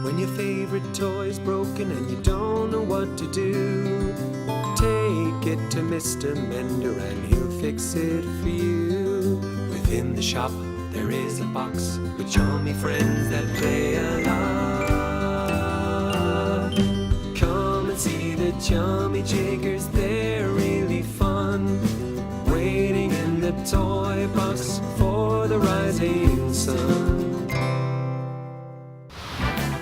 When your favourite toy's broken and you don't know what to do, take it to Mr Mender and he'll fix it for you. Within the shop there is a box with chummy friends that play a lot. Come and see the chummy jiggers, they're really fun. Waiting in the toy box for the rising sun.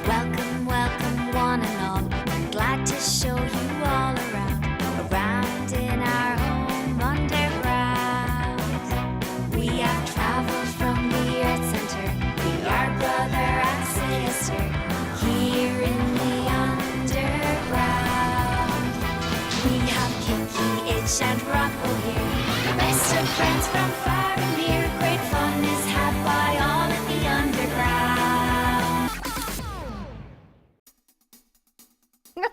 Welcome, welcome one and all. We're glad to show you all around, around in our home underground. We have traveled from the Earth Center. We are brother and sister here in the underground. We have Kiki, Itch and Rocco here, the best of friends from far and near. Great fun is had by all in the underground. No,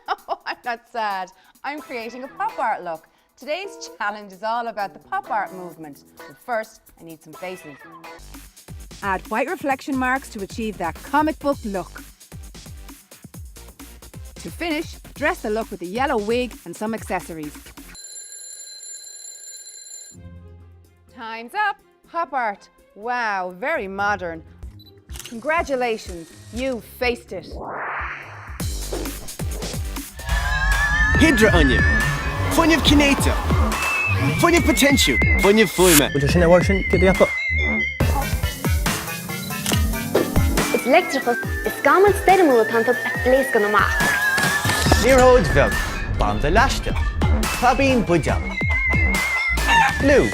I'm not sad. I'm creating a pop art look. Today's challenge is all about the pop art movement. But first, I need some faces. Add white reflection marks to achieve that comic book look. To finish, dress the look with a yellow wig and some accessories. Time's up! Pop art. Wow, very modern. Congratulations, you faced it. Hidreafuinneamh, fuinneamh cinéiteach, fuinneamh poitéinsiúil, fuinneamh fuaime. Bhfuil sé sin ar sin cad é acu? Is leictreachas i scamaill stoirmiúla atá iontu a phléascann amach. Liathróid bheag, banda leaisteach, claibín buidéal, gliú.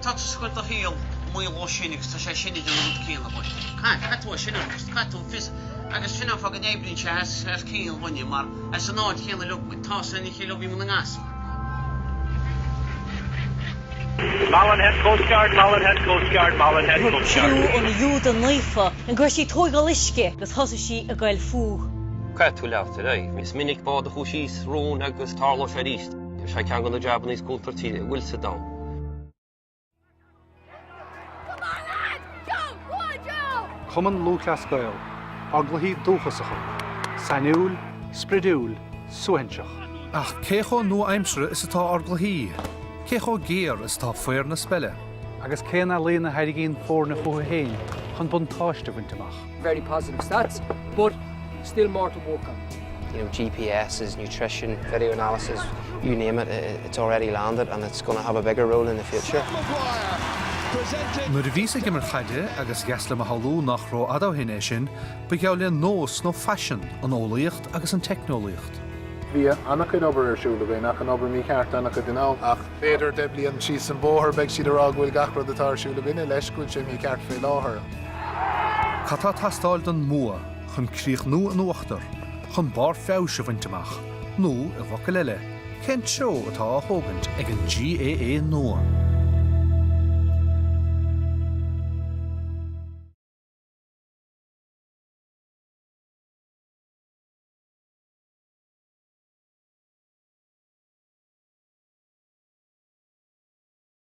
Tá tú ag goil do shaol maolú sin agus tá sé sin ag déanamh an rud céanna dhuit. Caithfidh tú é sin a agus caithfidh tú fios agus sin an fáth go n-oibríonn sé as as ciall dhuine mar as an áit chéanna leo tá sé ina chéile ó bhí muid ina ngasúir. Malin Head Coast Guard, Malin Head Coast Guard, Malin Head Coast Guard. Rug triú an Ghiúda Naofa an go raibh sí ag tóigeáil uisce agus thosaigh sí ag goil fúth. Caithfidh tú leanacht ar aghaidh. Is minic bád a chuaigh síos romhainn agus tarlóidh sé arís. Sé ceann de na jabanna is contúirtí a bhfuil sa domhan. Cumann Lúthchleas Gael, ár gcluichí dúchasacha, sainiúil, spridiúil, suaithinseach. Ach cé chomh nua-aimseartha is atá ár gcluichí? Cé chomh géar is atá foirne speile? Agus cén ealaíon a tharraingíonn foirne chucu féin chun buntáiste a bhaint amach? Very positive stats, but still more to work on. You know, GPSs, nutrition, video analysis, you name it, it's already landed and it's going to have a bigger role in the future. Nuair a bhíos ag imirt chaide, agus is deas liom a shamhlú nach rófhada ó shin é sin, ba gheall le nós nó faisean an eolaíocht agus an teicneolaíocht. Bhí an-chuid obair ar siúl againn, ach an obair mícheart an-chuid den am. Ach b'fhéidir 10 bliain síos an bóthar beidh siad ag rá go bhfuil gach rud atá ar siúl againne leis go bhfuil sé mícheart fé láthair. Cad tá ag teastáil don mbua? chun críochnú in uachtar, chun barr feabhais a bhaint amach, nó, i bhfocail eile, cén treo atá á thógaint ag an GAA nua?